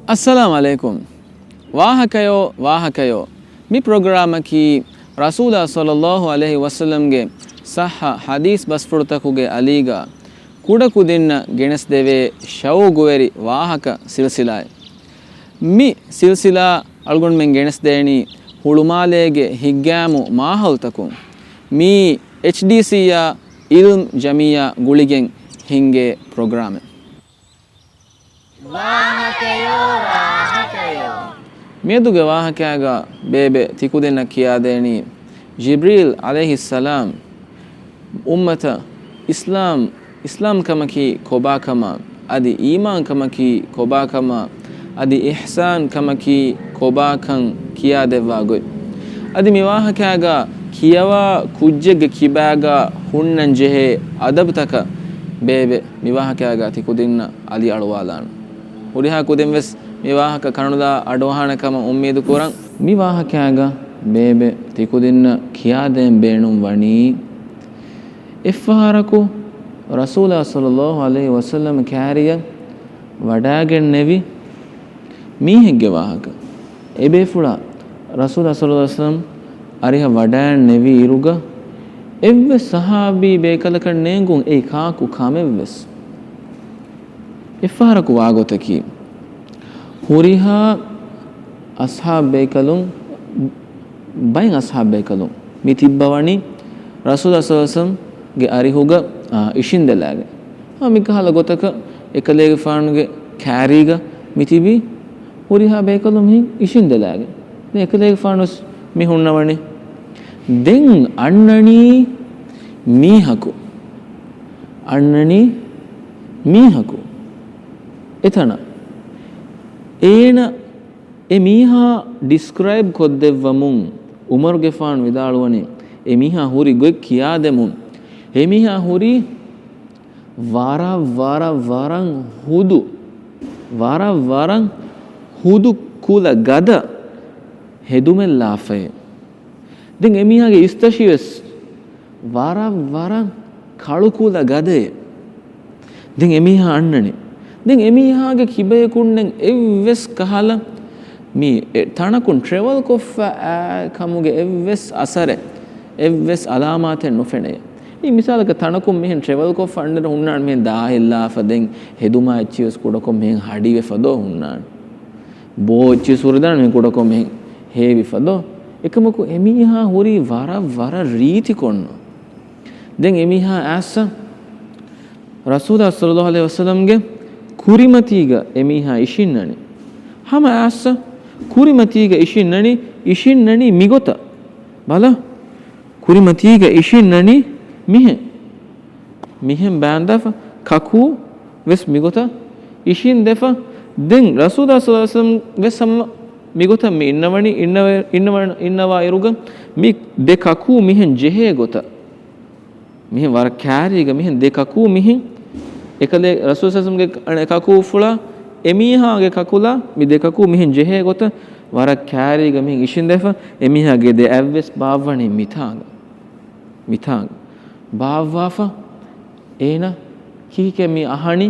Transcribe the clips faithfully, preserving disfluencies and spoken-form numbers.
އައްސަލާމް ޢަލައިކުމް. ވާހަކަޔޯ، ވާހަކަޔޯ. މި ޕްރޮގްރާމަކީ ރަސޫލާ ޞައްލައްލާހު ޢަލައިހި ވަސައްލަމްގެ ޞައްޙަ ޙަދީޘް ބަސްފުޅުތަކުގެ އަލީގަ ކުޑަކުދިންނަށް ގެނެސްދެވޭ ޝައުގުވެރި ވާހަކަ ސިލްސިލާއެއް. މި ސިލްސިލާ އަޅުގަނޑުމެން ގެނެސްދޭނީ ހުޅުމާލޭގެ ހިތްގައިމު މާހައުލްތަކުން. މީ އެޗްޑީސީއާ އިލްމް ޖަމިއްޔާ ގުޅިގެން ހިންގޭ ޕްރޮގްރާމެއް. ވާހަކަޔޯ، ވާހަކަޔޯ. މިއަދުގެ ވާހަކައިގަ ބޭބެ ތިކުދިންނަށް ކިޔާދޭނީ، ޖިބްރީލް ޢަލައިހިއްސަލާމް އުއްމަތަށް އިސްލާމް، އިސްލާމް ކަމަކީ ކޮބާކަމާ، އަދި އީމާން ކަމަކީ ކޮބާކަމާ، އަދި އިޙްސާން ކަމަކީ ކޮބާކަން ކިޔާދެއްވާ ގޮތް. އަދި މި ވާހަކައިގަ ކިޔަވާ ކުއްޖެއްގެ ކިބާގަ ހުންނަން ޖެހޭ އަދަބުތަކަށް ބޭބެ މި ވާހަކައިގަ ތިކުދިންނަށް އަލިއަޅުވާލާނަން. ހުރިހާ ކުދިންވެސް މި ވާހަކަ ކަނުލާ އަޑުއަހާނެ ކަމަށް އުއްމީދު ކުރަން. މި ވާހަކައިގަ ބޭބެ ތިކުދިންނަށް ކިޔާދޭން ބޭނުން ވަނީ، އެއްފަހަރަކު ރަސޫލާ ޞައްލައްލާހު ޢަލައިހި ވަސައްލަމް ކާރިއަށް ވަޑާގެންނެވި މީހެއްގެ ވާހަކަ. އެބޭފުޅާ ރަސޫލާ ޞައްލައްލާހު ޢަލައިހި ވަސައްލަމް އަރިހަށް ވަޑާން ނެވި އިރުގަ، އެއްވެސް ޞަޙާބީ ބޭކަލަކަށް ނޭނގުން އެއީ ކާކު ކަމެއްވެސް. އެއްފަހަރަކު ވާގޮތަކީ، ހުރިހާ އަޞްޙާބް ބޭކަލުން، ބައެއް އަޞްޙާބް ބޭކަލުން މި ތިއްބަވަނީ ރަސޫލާ ޞައްލައްލާހު ޢަލައިހި ވަސައްލަމްގެ އަރިހުގަ، އާ، އިށިންދެލާގެން. އާ، މިކަހަލަ ގޮތަކަށް އެކަލޭގެފާނުގެ ކާރީގަ މި ތިބީ ހުރިހާ ބޭކަލުން މިހެން އިށިންދެލާގެން. ދެން އެކަލޭގެފާނުވެސް މި ހުންނަވަނީ. ދެން އަންނަނީ މީހަކު. އަންނަނީ މީހަކު. އެތަނަށް އޭނަ އެ މީހާ ޑިސްކްރައިބް ކޮށްދެއްވަމުން، ޢުމަރުގެފާނު ވިދާޅުވަނީ، އެ މީހާ ހުރި ގޮތް ކިޔާދެމުން، އެ މީހާ ހުރީ ވަރަށް، ވަރަށް، ވަރަށް ހުދު، ވަރަށް، ވަރަށް ހުދު ކުލަ ގަދަ ހެދުމެއްލާފައޭ. ދެން އެމީހާގެ އިސްތަށިވެސް ވަރަށް ވަރަށް ކަޅުކުލަ ގަދައެއް. ދެން އެމީހާ އަންނަނީ. ދެން އެމީހާގެ ކިބަޔަކުންނެއް އެއްވެސް ކަހަލަ މި އެ ތަނަކުން ޓްރެވަލް ކޮށްފަ އާ ކަމުގެ އެއްވެސް އަސަރެއް، އެއްވެސް އަލާމާތެއް ނުފެނެޔޭ. މި މިސާލަކަށް ތަނަކުން މިހެން ޓްރެވަލް ކޮށްފަ އަންނަ ހުންނާނެ މިހެން ދާހިއްލާފަ ދެން ހެދުމާ އެއްޗިވެސް ކުޑަކޮށް މިހެން ހަޑިވެފަ ދޯ ހުންނާނެ. ބޯ އެއްޗިވެސް ހުރެދާނެ މިހެން ކުޑަކޮށް މިހެން ހޭވިފަ ދޯ. އެކަމަކު އެމީހާ ހުރީ ވަރަށް ވަރަށް ރީތިކޮށްނު. ދެން އެމީހާ އައިސް ރަސޫލާ ޞައްލައްލާހު ޢަލައިހި ވަސައްލަމްގެ ކުރިމަތީގަ އެމީހާ އިށިންނަނީ. ހަމަ އައިސް ކުރިމަތީގަ އިށިންނަނީ، އިށިންނަނީ މިގޮތަށް. ބަލަ، ކުރިމަތީގަ އިށިންނަނީ މިހެން. މިހެން ބާންދާފަ ކަކޫ ވެސް މިގޮތަށް އިށިން ދެފަ. ދެން ރަސޫލާ ޞައްލައްލާހު ޢަލައިހި ވަސައްލަމް ވެސް ހަމަ މިގޮތަށް މި އިންނަވަނީ، އިންނަވަ-، އިންނަވަ-، އިންނަވާ އިރުގަ މި ދެ ކަކޫ މިހެން ޖެހޭ ގޮތަށް. މިހެން ވަރަށް ކާރީގަ މިހެން ދެ ކަކޫ މިހެން އެކަލޭ ރަސޫލާ ޞައްލައްލާހު ޢަލައިހި ވަސައްލަމްގެ އަނެއް ކަކޫފުޅާ އެމީހާގެ ކަކުލާ މި ދެ ކަކޫ މިހެން ޖެހޭ ގޮތަށް ވަރަށް ކާރީގަ މިހެން އިށިން ދެފަ. އެމީހާގެ ދެ އަތްވެސް ބާއްވަނީ މިތާނގަ. މިތާނގަ ބާއްވާފަ އޭނަ ކީކޭ މި އަހަނީ؟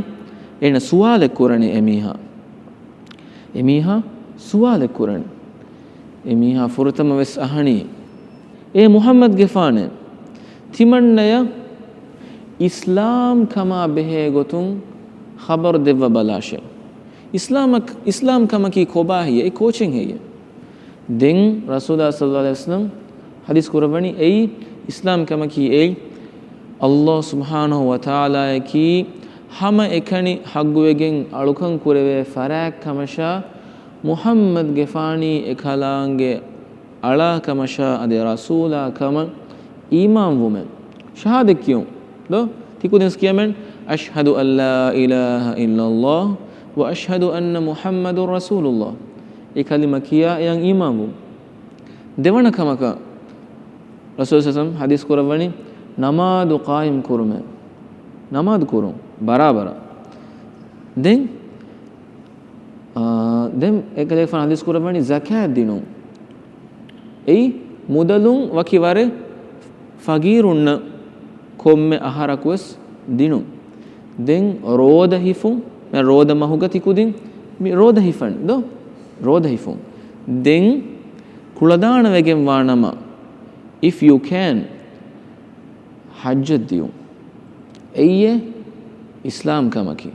އޭނަ ސުވާލެއް ކުރަނީ އެމީހާ. އެމީހާ ސުވާލެއް ކުރަނީ. އެމީހާ ފުރަތަމަ ވެސް އަހަނީ، އޭ މުޙައްމަދުގެފާނޭ، ތިމަންނަޔަށް އިސްލާމް ކަމާ ބެހޭ ގޮތުން ޚަބަރު ދެއްވަ ބަލާށޭ. އިސްލާމަކް-، އިސްލާމް ކަމަކީ ކޮބާ ހެއްޔޭ؟ އެ ކޯޗެއް ހެއްޔޭ؟ ދެން ރަސޫލާ ޞައްލައްލާހު ޢަލައިހި ވަސައްލަމް ޙަދީޘް ކުރައްވަނީ އެއީ، އިސްލާމް ކަމަކީ އެއީ، ﷲ ސުބްޙާނަހޫ ވަތަޢާލާއަކީ ހަމައެކަނި ޙައްޤުވެގެން އަޅުކަން ކުރެވޭ ފަރާތް ކަމަށާ، މުޙައްމަދުގެފާނީ އެކަލާނގެ އަޅާ ކަމަށާ އަދި ރަސޫލާ ކަމަށް އީމާންވުމެއް، ޝަހާދަތް ކިޔުން. ދޯ؟ ތިކުދިން ކިޔަމެން، "أشهد أن لا إله إلا الله وأشهد أن محمدا رسول الله." އެ ކަލިމަ ކިޔާ އެޔަށް އީމާންވުން. ދެވަނަ ކަމަކަށް ރަސޫލު ޞައްލައްލާހު ޢަލައިހި ވަސައްލަމް ޙަދީޘް ކުރައްވަނީ ނަމާދު ޤާއިމް ކުރުމޭ. ނަމާދު ކުރުން ބަރާބަރަށް. ދެން، އާ، ދެން އެކަލޭގެފާނު ޙަދީޘް ކުރައްވަނީ ޒަކާތް ދިނުން. އެއީ މުދަލުން ވަކި ވަރެއް ފަގީރުންނަށް ކޮންމެ އަހަރަކުވެސް ދިނުން. ދެން ރޯދަ ހިފުން، މެ ރޯދަ މަހުގަ ތިކުދިން މި ރޯދަ ހިފަން ދޯ؟ ރޯދަ ހިފުން. ދެން ކުޅަދާނަ ވެގެން ވާނަމަ، if you can، ޙައްޖަށް ދިޔުން. އެއީ އިސްލާމް ކަމަކީ.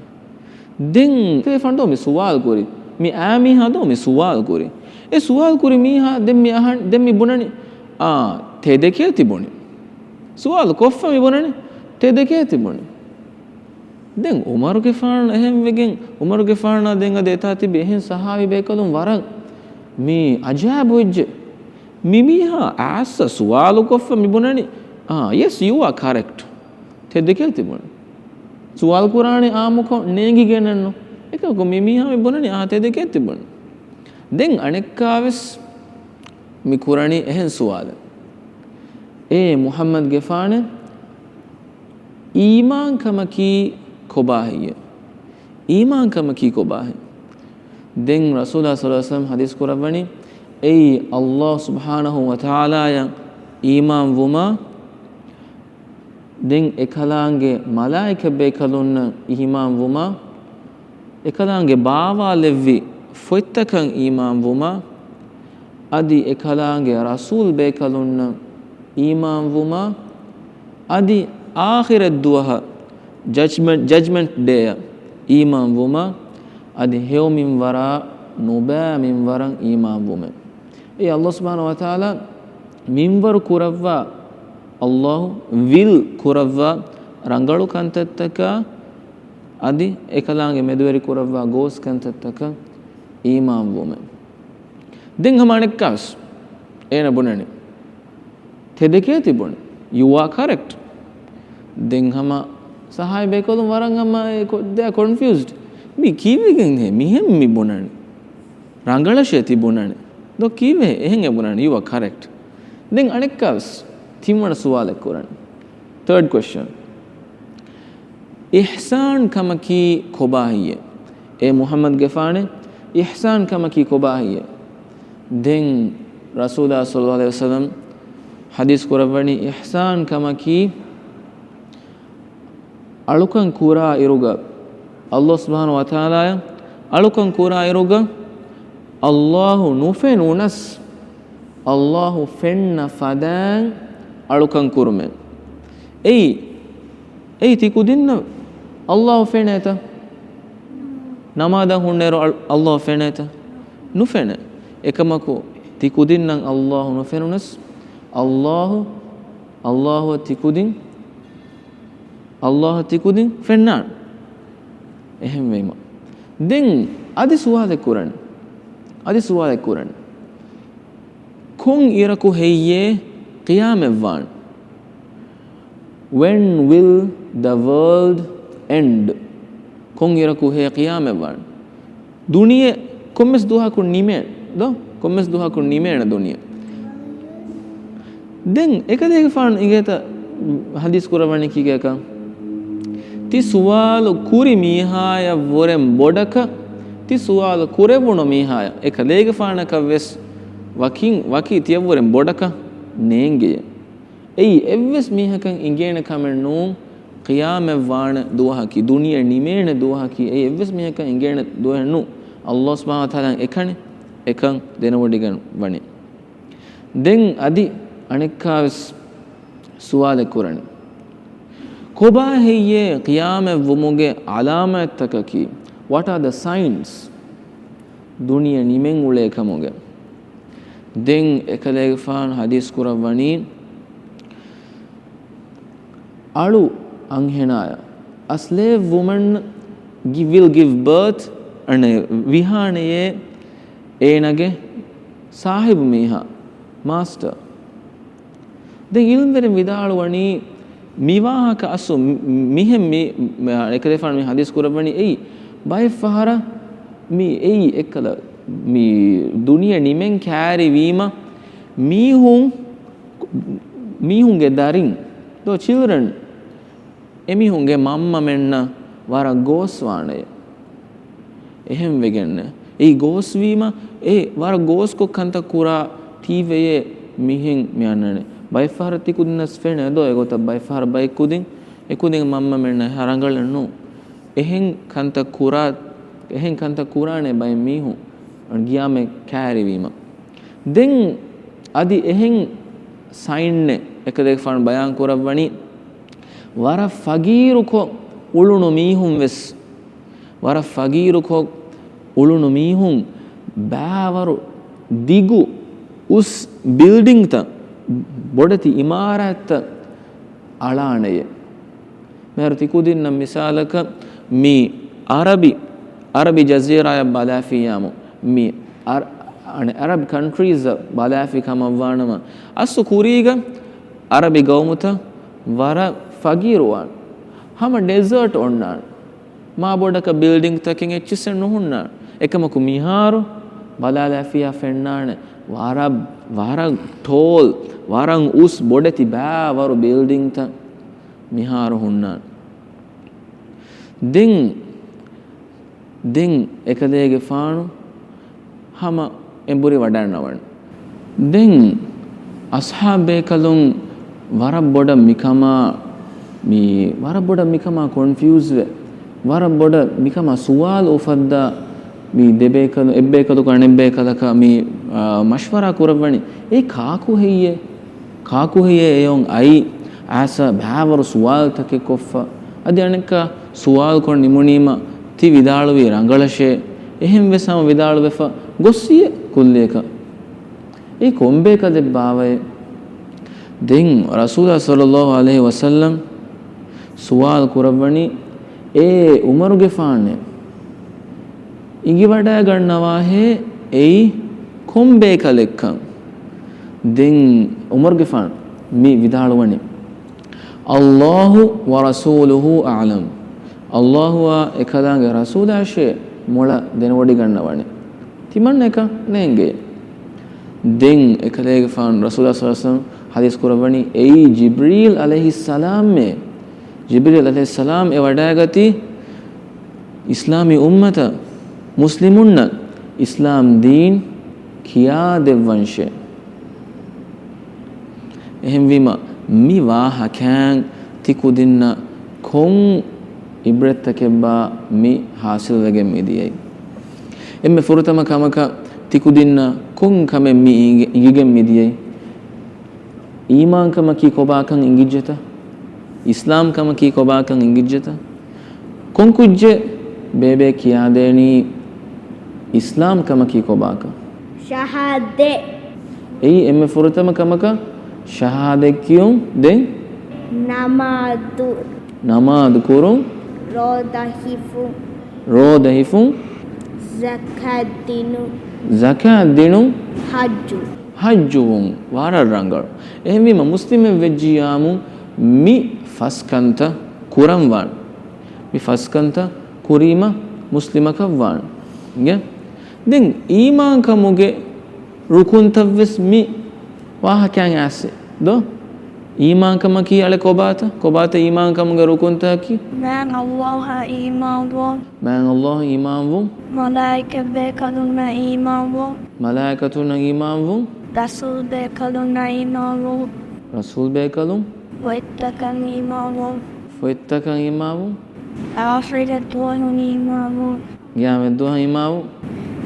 ދެން ފަން ދޯ މި ސުވާލު ކުރި؟ މި އާ މީހާ ދޯ މި ސުވާލު ކުރި؟ އެ ސުވާލު ކުރި މީހާ ދެން މި އަހަން، ދެން މި ބުނަނީ، އާ، ތެދެކޭ ތިބުނީ. ސުވާލު ކޮށްފަ މި ބުނަނީ، ތެދެކޭ ތިބުނީ. ދެން ޢުމަރުގެފާނު އެހެން ވެގެން، ޢުމަރުގެފާނާ ދެން އަދި އެތާ ތިބި އެހެން ޞަޙާބީ ބޭކަލުން ވަރަށް މި ޢަޖާއިބު ވެއްޖެ. މި މީހާ އާސް ސުވާލު ކޮށްފަ މި ބުނަނީ، އާ، yes, you are correct. ތެދެކޭ ތިބުނީ. ސުވާލު ކުރާނީ އާއްމުކޮށް ނޭނގިގެނެއްނު. އެކަކު މި މީހާ މި ބުނަނީ، އާ، ތެދެކޭ ތިބުނީ. ދެން އަނެއްކާވެސް މި ކުރަނީ އެހެން ސުވާލެއް. އޭ މުޙައްމަދުގެފާނެ، އީމާންކަމަކީ ކޮބާހެއްޔޭ؟ އީމާންކަމަކީ ކޮބާހެއް؟ ދެން ރަސޫލާ ޞައްލަﷲު ޢަލައިހި ވަސައްލަމަ ޙަދީޘް ކުރައްވަނީ، އެއީ ﷲ ސުބްޙާނަހޫ ވަތަޢާލާއަށް އީމާން ވުމާ، ދެން އެކަލާނގެ މަލާއިކަ ބޭކަލުންނަށް އީމާން ވުމާ، އެކަލާނގެ ބާވާލެއްވި ފޮތްތަކަށް އީމާން ވުމާ، އަދި އެކަލާނގެ ރަސޫލް ބޭކަލުންނަށް އީމާން ވުމާ، އަދި އާޚިރަތް ދުވަހަށް، ޖަޖްމަންޓް، ޖަޖްމަންޓް ޑޭއަށް އީމާން ވުމާ، އަދި ހެޔޮ މިންވަރާ ނުބައި މިންވަރަށް އީމާން ވުމެވެ. އެ ﷲ ސުބްޙާނަހޫ ވަތަޢާލާ މިންވަރު ކުރައްވާ، ﷲ ވިލް ކުރައްވާ ރަނގަޅު ކަންތައްތަކާ އަދި އެކަލާނގެ މެދުވެރި ކުރައްވާ ގޯސް ކަންތައްތަކަށް އީމާން ވުމެވެ. ދެން ހަމަ އަނެއްކާވެސް އޭނަ ބުނަނީ، ތެދެކޭ ތިބުނީ. You are correct. ދެން ހަމަ ޞަޙާބީ ބޭކަލުން ވަރަށް ހަމަ އެ ކޮ-، they are confused. މި ކީއްވެގެން ހޭ މިހެން މި ބުނަނީ؟ ރަނގަޅަށޭ ތި ބުނަނީ. ދޯ ކީއްވެ އެހެން އެ ބުނަނީ؟ You are correct. ދެން އަނެއްކާވެސް ތިންވަނަ ސުވާލެއް ކުރަން. ތާޑް ކޮއެސްޗަން. އިޙްސާން ކަމަކީ ކޮބާހެއްޔޭ؟ އޭ މުޙައްމަދުގެފާނެ، އިޙްސާން ކަމަކީ ކޮބާހެއްޔޭ؟ ދެން ރަސޫލާ ޞައްލަﷲު ޢަލައިހި ވަސައްލަމަ ޙަދީޘް ކުރައްވަނީ، އިޙްސާން ކަމަކީ އަޅުކަން ކުރާ އިރުގަ، ﷲ ސުބްޙާނަހޫ ވަތަޢާލާއަށް އަޅުކަން ކުރާ އިރުގަ، ﷲ ނުފެނުނަސް، ﷲ ފެންނަ ފަދައިން އަޅުކަން ކުރުމެވެ. އެއީ، އެއީ ތި ކުދިންނަށް ﷲ ފެނޭތަ؟ ނަމާދަށް ހުންނައިރު އަ-، ﷲ ފެނޭތަ؟ ނުފެނޭ. އެކަމަކު ތި ކުދިންނަށް ﷲ ނުފެނުނަސް، ﷲ، ﷲ ތި ކުދިން، ﷲ ތި ކުދިން ފެންނާނެ. އެހެންވީމަ، ދެން އަދި ސުވާލެއް ކުރަން. އަދި ސުވާލެއް ކުރަން. ކޮން އިރަކު ހެއްޔޭ ޤިޔާމަތްވާން؟ When will the world end? ކޮން އިރަކު ހޭ ޤިޔާމަތްވާން؟ ދުނިޔެ ކޮންމެސް ދުވަހަކު ނިމޭނެ ދޯ؟ ކޮންމެސް ދުވަހަކު ނިމޭނެ ދުނިޔެ. ދެން އެކަލޭގެފާނު އިނގޭތަ ޙަދީޘް ކުރައްވަނީ ކީކޭކަން؟ ތި ސުވާލު ކުރި މީހާޔަށް ވުރެން ބޮޑަކަށް، ތި ސުވާލު ކުރެވުނު މީހާޔަށް އެކަލޭގެފާނަކަށް ވެސް ވަކިން ވަކި ތިޔަށްވުރެން ބޮޑަކަށް ނޭނގެޔޭ. އެއީ އެއްވެސް މީހަކަށް އިނގޭނެ ކަމެއް ނޫން، ޤިޔާމަތް ވާނެ ދުވަހަކީ، ދުނިޔެ ނިމޭނެ ދުވަހަކީ، އެއީ އެއްވެސް މީހަކަށް އިނގޭނެ ދުވަހެއް ނޫން. ﷲ ސުބްޙާނަހޫ ވަތަޢާލާ އެކަނި އެކަން ދެނެވޮޑިގެން ވަނީ. ދެން އަދި އަނެއްކާވެސް ސުވާލެއް ކުރަނީ. ކޮބާ ހެއްޔޭ ޤިޔާމަތް ވުމުގެ ޢަލާމާތްތަކަކީ؟ What are the signs? ދުނިޔެ ނިމެން އުޅޭ ކަމުގެ. ދެން އެކަލޭގެފާނު ޙަދީޘް ކުރައްވަނީ، އަޅު އަންހެނާޔަށް، a slave woman gi-, will give birth، އަނެއް ވިހާނެޔޭ އޭނަގެ ސާހިބު މީހާ، މާސްޓަރ. ދެން ޢިލްމުވެރިން ވިދާޅުވަނީ، މި ވާހަކަ އަސްލު މި-، މިހެން މި-، މި-، އެކަލޭފާނު މި ޙަދީޘް ކުރައްވަނީ އެއީ، ބައެއް ފަހަރަށް މި އެއީ އެއްކަލަ މި ދުނިޔެ ނިމެން ކައިރިވީމަ، މީހުން، މީހުންގެ ދަރިން، ދޯ ޗިލްޑްރަން، އެމީހުންގެ މަންމަމެންނަށް ވަރަށް ގޯސްވާނެޔޭ. އެހެން ވެގެންނެ އެއީ ގޯސްވީމަ، އެ ވަރަށް ގޯސްކޮށް ކަންތައް ކުރާ ތީވެޔޭ މިހެން މި އަންނަނީ. ބައެއްފަހަރަށް ތި ކުދިންނަސް ފެނޭ ދޯ އެގޮތަށް ބައެއްފަހަރަށް ބައެއް ކުދިން، އެ ކުދިން މަންމަމެންނަށް ރަނގަޅެއް ނޫން. އެހެން ކަންތައް ކުރާ އެހެން ކަންތައް ކުރާނެ ބައެއް މީހުން ގިޔާމެ ކައިރިވީމަ. ދެން އަދި އެހެން ސައިންއެއް އެކަލޭގެފާނު ބަޔާން ކުރައްވަނީ، ވަރަށް ފަގީރުކޮށް އުޅުނު މީހުން ވެސް، ވަރަށް ފަގީރުކޮށް އުޅުނު މީހުން ބާވަރު ދިގު އުސް ބިލްޑިންގްތައް، ބޮޑެތި އިމާރާތްތައް އަޅާނެޔޭ. މިހާރު ތިކުދިންނަށް މިސާލަކަށް މި އަރަބި، އަރަބި ޖަޒީރާއަށް ބަލާފިއްޔާމު، މި އަރ-، އަނެއް އަރަބް ކަންޓްރީޒަށް ބަލާފި ކަމަށްވާނަމަ، އަސްލު ކުރީގަ އަރަބި ގައުމުތައް ވަރަށް ފަގީރުވާން، ހަމަ ޑެޒާޓް އޮންނާން. މާ ބޮޑަކަށް ބިލްޑިންގްތަކެއް އެއްޗިއްސެއް ނުހުންނާނެ. އެކަމަކު މިހާރު ބަލާލާފިއްޔާ ފެންނާނެ ވަރަށް، ވަރަށް ޓޯލް، ވަރަށް އުސް ބޮޑެތި ބާވަރު ބިލްޑިންގްތައް މިހާރު ހުންނާނެ. ދެން، ދެން އެކަލޭގެފާނު ހަމަ އެނބުރި ވަޑަންނަވަން. ދެން އަޞްޙާބޭކަލުން ވަރަށް ބޮޑަށް މިކަމާ، މި ވަރަށް ބޮޑަށް މިކަމާ ކޮންފިއުޒްވެ، ވަރަށް ބޮޑަށް މިކަމާ ސުވާލު އުފައްދާ، މި ދެބޭކަލު، އެއްބޭކަލަކު އަނެއްބޭކަލަކަށް މި، އާ، މަޝްވަރާ ކުރައްވަނީ، އޭ ކާކު ހެއްޔޭ؟ ކާކު ހެއްޔޭ އެޔޮން އައީ؟ އާސަ ބާވަރު ސުވާލުތަކެއް ކޮށްފަ. އަދި އަނެއްކާ ސުވާލު ކޮށް ނިމުނީމަ ތި ވިދާޅުވީ ރަނގަޅަށޭ. އެހެން ވެސް ހަމަ ވިދާޅުވެފަ ގޮއްސިއޭ ކުއްލިއަކަށް. އެ ކޮންބޭކަލެއް ބާވައޭ؟ ދެން ރަސޫލާ ޞައްލައްލާހު ޢަލައިހި ވަސައްލަމް ސުވާލު ކުރައްވަނީ، އޭ ޢުމަރުގެފާނޭ، އިނގިވަޑައިގަންނަވާހޭ އެއީ ކޮންބޭކަލެއްކަން. ދެން ޢުމަރުގެފާނު މި ވިދާޅުވަނީ، ﷲ ورسوله أعلم. ﷲ އާ އެކަލާނގެ ރަސޫލާށޭ މޮޅަށް ދެނެވޮޑިގަންނަވަނީ. ތިމަންނަ އެކަން ނޭނގޭ. ދެން އެކަލޭގެފާނު ރަސޫލާ ޞައްލައްލާހު ޢަލައިހި ވަސައްލަމް ޙަދީޘް ކުރައްވަނީ، އެއީ ޖިބްރީލް ޢަލައިހިއްސަލާމް އެ ވަޑައިގަތީ އިސްލާމީ އުއްމަތަށް، މުސްލިމުންނަށް އިސްލާމް ދީން ކިޔާދެއްވަންށޭ. އެހެންވީމަ، މި ވާހަކައިން ތިކުދިންނަށް ކޮން އިބްރަތްތަކެއްބާ މި ޙާޞިލްވެގެން މިދިޔައީ؟ އެންމެ ފުރަތަމަ ކަމަކަށް ތިކުދިންނަށް ކޮން ކަމެއް މި އިނގި-، އިނގިގެން މިދިޔައީ؟ އީމާންކަމަކީ ކޮބާކަން އިނގިއްޖެތަ؟ އިސްލާމްކަމަކީ ކޮބާކަން އިނގިއްޖެތަ؟ ކޮން ކުއްޖެއް ބޭބެ ކިޔާދޭނީ އިސްލާމްކަމަކީ ކޮބާކަން؟ ޝަހާދަތް. އެއީ އެންމެ ފުރަތަމަ ކަމަކަށް ޝަހާދަތް ކިޔުން. ދެން؟ ނަމާދު. ނަމާދު ކުރުން. ރޯދަ ހިފުން. ރޯދަ ހިފުން. ޒަކާތް ދިނުން. ޒަކާތް ދިނުން. ޙައްޖު. ޙައްޖުވުން. ވަރަށް ރަނގަޅު. އެހެންވީމަ، މުސްލިމެއް ވެއްޖިއްޔާމު މި ފަސް ކަންތައް ކުރަން ވާނެ. މި ފަސް ކަންތައް ކުރީމަ މުސްލިމަކަށް ވާނެ. އިނގޭ؟ ދެން އީމާންކަމުގެ ރުކުންތައްވެސް މި ވާހަކައިން އައިސް ދޯ؟ އީމާންކަމަކީ އަޅެ ކޮބާތަ؟ ކޮބާތަ އީމާންކަމުގެ ރުކުންތަކަކީ؟ މާތް ﷲ އަށް އީމާންވުން. މާތް ﷲ އަށް އީމާންވުން. މަލާއިކަތްބޭކަލުންނަށް އީމާންވުން. މަލާއިކަތުންނަށް އީމާންވުން. ރަސޫލްބޭކަލުންނަށް އީމާންވުން. ރަސޫލްބޭކަލުން. ފޮތްތަކަށް އީމާންވުން. ފޮތްތަކަށް އީމާންވުން. އާޚިރަތު ދުވަހުން އީމާންވުން. ޤިޔާމަތް ދުވަހަށް އީމާންވުން.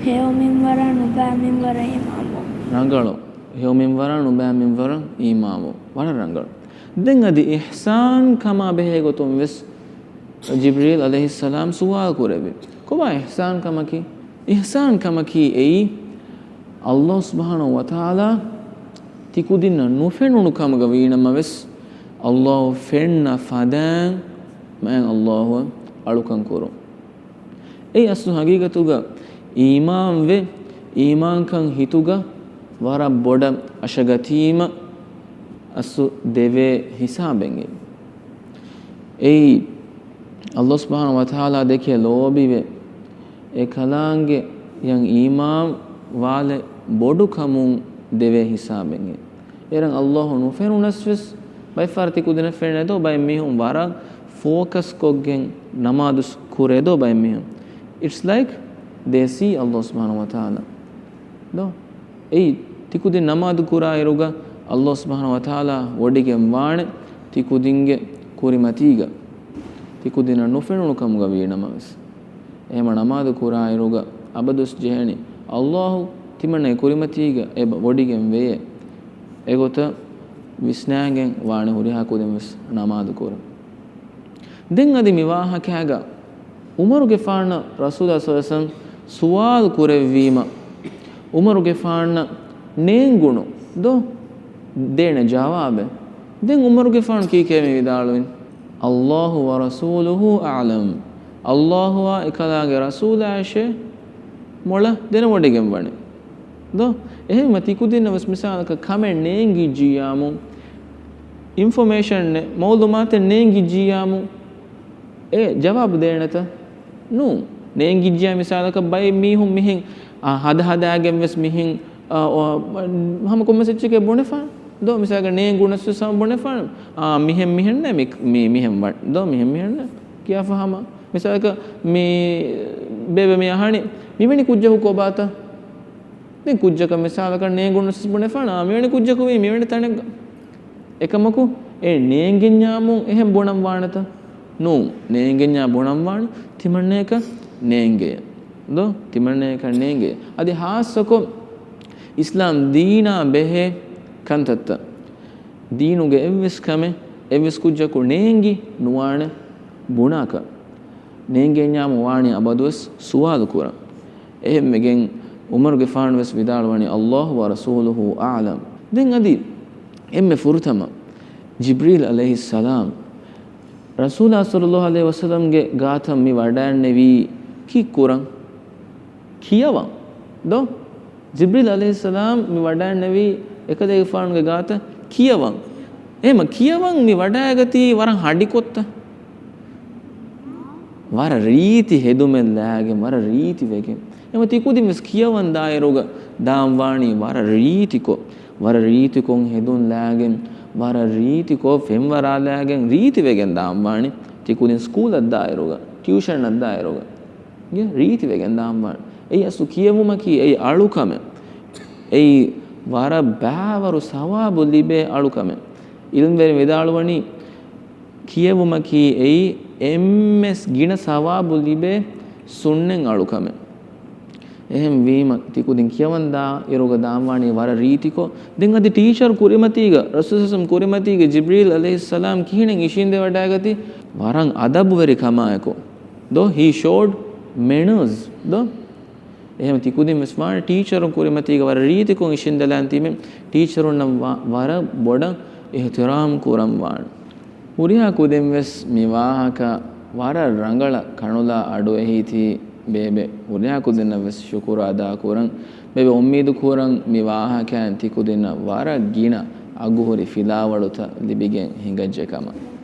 ހެޔޮ މިންވަރަށް ނުބައި މިންވަރަށް އީމާންވުން. ރަނގަޅު. ހެޔޮ މިންވަރަށް ނުބައި މިންވަރަށް އީމާންވުން. ވަރަށް ރަނގަޅު. ދެން އަދި އިޙްސާން ކަމާ ބެހޭ ގޮތުން ވެސް ޖިބްރީލް ޢަލައިހިއްސަލާމް ސުވާލު ކުރެއްވި. ކޮބާ އިޙްސާން ކަމަކީ؟ އިޙްސާން ކަމަކީ އެއީ، ﷲ ސުބްޙާނަހޫ ވަތަޢާލާ ތިކުދިންނަށް ނުފެނުނު ކަމުގަ ވީނަމަވެސް، ﷲ ފެންނަ ފަދައިން މާތް ﷲ އަށް އަޅުކަން ކުރުން. އެއީ އަސްލު ހަގީގަތުގަ އީމާންވެ، އީމާންކަން ހިތުގަ ވަރަށް ބޮޑަށް އަށަގަތީމަ، އަސްލު ދެވޭ ހިސާބެއް އެއީ. އެއީ، ﷲ ސުބްޙާނަހޫ ވަތަޢާލާ ދެކެ ލޯބިވެ، އެކަލާނގެއަށް އީމާން ވާލެ ބޮޑުކަމުން ދެވޭ ހިސާބެއް އެއީ. އޭރަށް ﷲ ނުފެނުނަސްވެސް، ބައެއްފަހަރު ތިކުދިންނަށް ފެނޭ ދޯ، ބައެއް މީހުން ވަރަށް ފޯކަސްކޮށްގެން ނަމާދު ކުރޭ ދޯ ބައެއް މީހުން. It's like they see ﷲ ސުބްޙާނަހޫ ވަތަޢާލާ. ދޯ؟ އެއީ، ތިކުދިން ނަމާދު ކުރާއިރުގަ ﷲ ސުބްޙާނަހޫ ވަތަޢާލާ ވޮޑިގެން ވާނެ ތިކުދިންގެ ކުރިމަތީގަ، ތިކުދިންނަށް ނުފެނުނު ކަމުގަ ވީނަމަވެސް. އެހެމަ ނަމާދު ކުރާއިރުގަ އަބަދުވެސް ޖެހެނީ، ﷲ ތިމަންނަގެ ކުރިމަތީގަ އެބަ ވޮޑިގެން ވެޔޭ. އެގޮތަށް ވިސްނާގެން ވާނެ ހުރިހާ ކުދިން ވެސް ނަމާދު ކުރަން. ދެން އަދި މި ވާހަކައިގަ ޢުމަރުގެފާނަށް ރަސޫލާ ޞައްލަﷲު ޢަލައިހި ވަސައްލަމް ސުވާލު ކުރެއްވީމަ، ޢުމަރުގެފާނަށް ނޭނގުނު ދޯ ދޭނެ ޖަވާބެއް. ދެން ޢުމަރުގެފާނު ކީކޭ މި ވިދާޅުވިން؟ "ﷲ ވަރަސޫލުހޫ އަޢްލަމް." ﷲ އާ އެކަލާގެ ރަސޫލާއަށޭ މޮޅަށް ދެނެވޮޑިގެން ވަނީ. ދޯ؟ އެހެންވީމަ ތިކުދިންނަށް ވެސް މިސާލަކަށް ކަމެއް ނޭނގިއްޖިއްޔާމު، އިންފޮމޭޝަންއެއް، މަޢުލޫމާތެއް ނޭނގިއްޖިއްޔާމު، އެ ޖަވާބު ދޭނެތަ؟ ނޫން. ނޭނގިއްޖިއްޔާ މިސާލަކަށް ބައެއް މީހުން މިހެން، އާ، ހަދަ ހަދާގެން ވެސް މިހެން، އާ، އާ، ހަމަ ކޮންމެސް އެއްޗެކޭ ބުނެފާނެ. ދޯ؟ މިސާލަކަށް ނޭނގުނަސް ވެސް ހަމަ ބުނެފާނެ. އާ، މިހެން މިހެންނޭ، މި، މި، މިހެން ވަ، ދޯ؟ މިހެން މިހެންނޭ. ކިޔާފަ ހަމަ. މިސާލަކަށް މި ބޭބެ މި އަހަނީ މިވެނި ކުއްޖަކު ކޮބާތަ؟ ދެން ކުއްޖަކަށް މިސާލަކަށް ނޭނގުނަސް ވެސް ބުނެފާނެ، އާ، މިވެނި ކުއްޖަކު ވީ މިވެނި ތަނެއްގަ. އެކަމަކު އެ ނޭނގެންޏާމުން އެހެން ބުނަން ވާނެތަ؟ ނޫން. ނޭނގެންޏާ ބުނަން ވާނެ ތިމަންނަޔަކަށް ނޭނގޭ. ދޯ؟ ތިމަންނަޔަކަށް ނޭނގޭ. އަދި ހާއްސަކޮށް އިސްލާމް ދީނާ ބެހޭ ކަންތައްތައް. ދީނުގެ އެއްވެސް ކަމެއް އެއްވެސް ކުއްޖަކު ނޭނގި ނުވާނެ ބުނާކަށް. ނޭނގެންޏާމު ވާނީ އަބަދުވެސް ސުވާލު ކުރަން. އެހެންވެގެން ޢުމަރުގެފާނު ވެސް ވިދާޅުވަނީ، "ﷲ ވަރަސޫލުހޫ އަޢްލަމް." ދެން އަދި އެންމެ ފުރަތަމަ ޖިބްރީލް ޢަލައިހިއްސަލާމް ރަސޫލާ ޞައްލަﷲު ޢަލައިހި ވަސައްލަމްގެ ގާތަށް މި ވަޑައިންނެވީ ކީއްކުރަން؟ ކިޔަވަން. ދޯ؟ ޖިބްރީލް ޢަލައިހިއްސަލާމް މި ވަޑައިންނެވީ އެކަލޭގެފާނުގެ ގާތަށް ކިޔަވަން. އެހެމަ ކިޔަވަން މި ވަޑައިގަތީ ވަރަށް ހަޑިކޮށްތަ؟ ވަރަށް ރީތި ހެދުމެއް ލާގެން، ވަރަށް ރީތި ވެގެން. އެހެމަ ތިކުދިން ވެސް ކިޔަވަން ދާއިރުގަ ދާން ވާނީ ވަރަށް ރީތިކޮށް، ވަރަށް ރީތިކޮށް ހެދުން ލާގެން، ވަރަށް ރީތިކޮށް ފެންވަރާލާގެން ރީތިވެގެން ދާން ވާނީ. ތިކުދިން ސްކޫލަށް ދާއިރުގަ، ޓިއުޝަނަށް ދާއިރުގަ. ގެ ރީތިވެގެން ދާންވާނެ. އެއީ އަސްލު ކިޔެވުމަކީ އެއީ އަޅުކަމެއް. އެއީ ވަރަށް ބާވަރު ސަވާބު ލިބޭ އަޅުކަމެއް. ޢިލްމުވެރިން ވިދާޅުވަނީ، ކިޔެވުމަކީ އެއީ އެންމެސް ގިނަ ސަވާބު ލިބޭ ސުންނަތް އަޅުކަމެއް. އެހެންވީމަ، ތިކުދިން ކިޔަވަން ދާ އިރުގަ ދާންވާނީ ވަރަށް ރީތިކޮށް. ދެން އަދި ޓީޗަރު ކުރިމަތީގަ، ރަސޫލު ސައްލަމް ކުރިމަތީގަ ޖިބްރީލް ޢަލައިހިއްސަލާމް ކިހިނެއް އިށީނދެވަޑައިގަތީ؟ ވަރަށް އަދަބުވެރިކަމާއެކު. ދޯ؟ He showed manners. ދޯ؟ އެހެން ތިކުދިން ވެސް ވާނެ ޓީޗަރުން ކުރިމަތީގަ ވަރަށް ރީތިކޮށް އިށީނދެލާން ތިބެ، ޓީޗަރުންނަށް ވަ-، ވަރަށް ބޮޑަށް އިޙްތިރާމް ކުރަން ވާނެ. ހުރިހާ ކުދިން ވެސް މި ވާހަކަ ވަރަށް ރަނގަޅަށް ކަނުލާ އަޑުއެހީތީ ބޭބެ. ހުރިހާ ކުދިންނަށް ވެސް ޝުކުރު އަދާކުރަން. ބޭބެ އުއްމީދު ކުރަން މި ވާހަކައިން ތިކުދިންނަށް ވަރަށް ގިނަ އަގުހުރި ފިލާވަޅުތައް ލިބިގެން ހިނގައްޖެ ކަމަށް.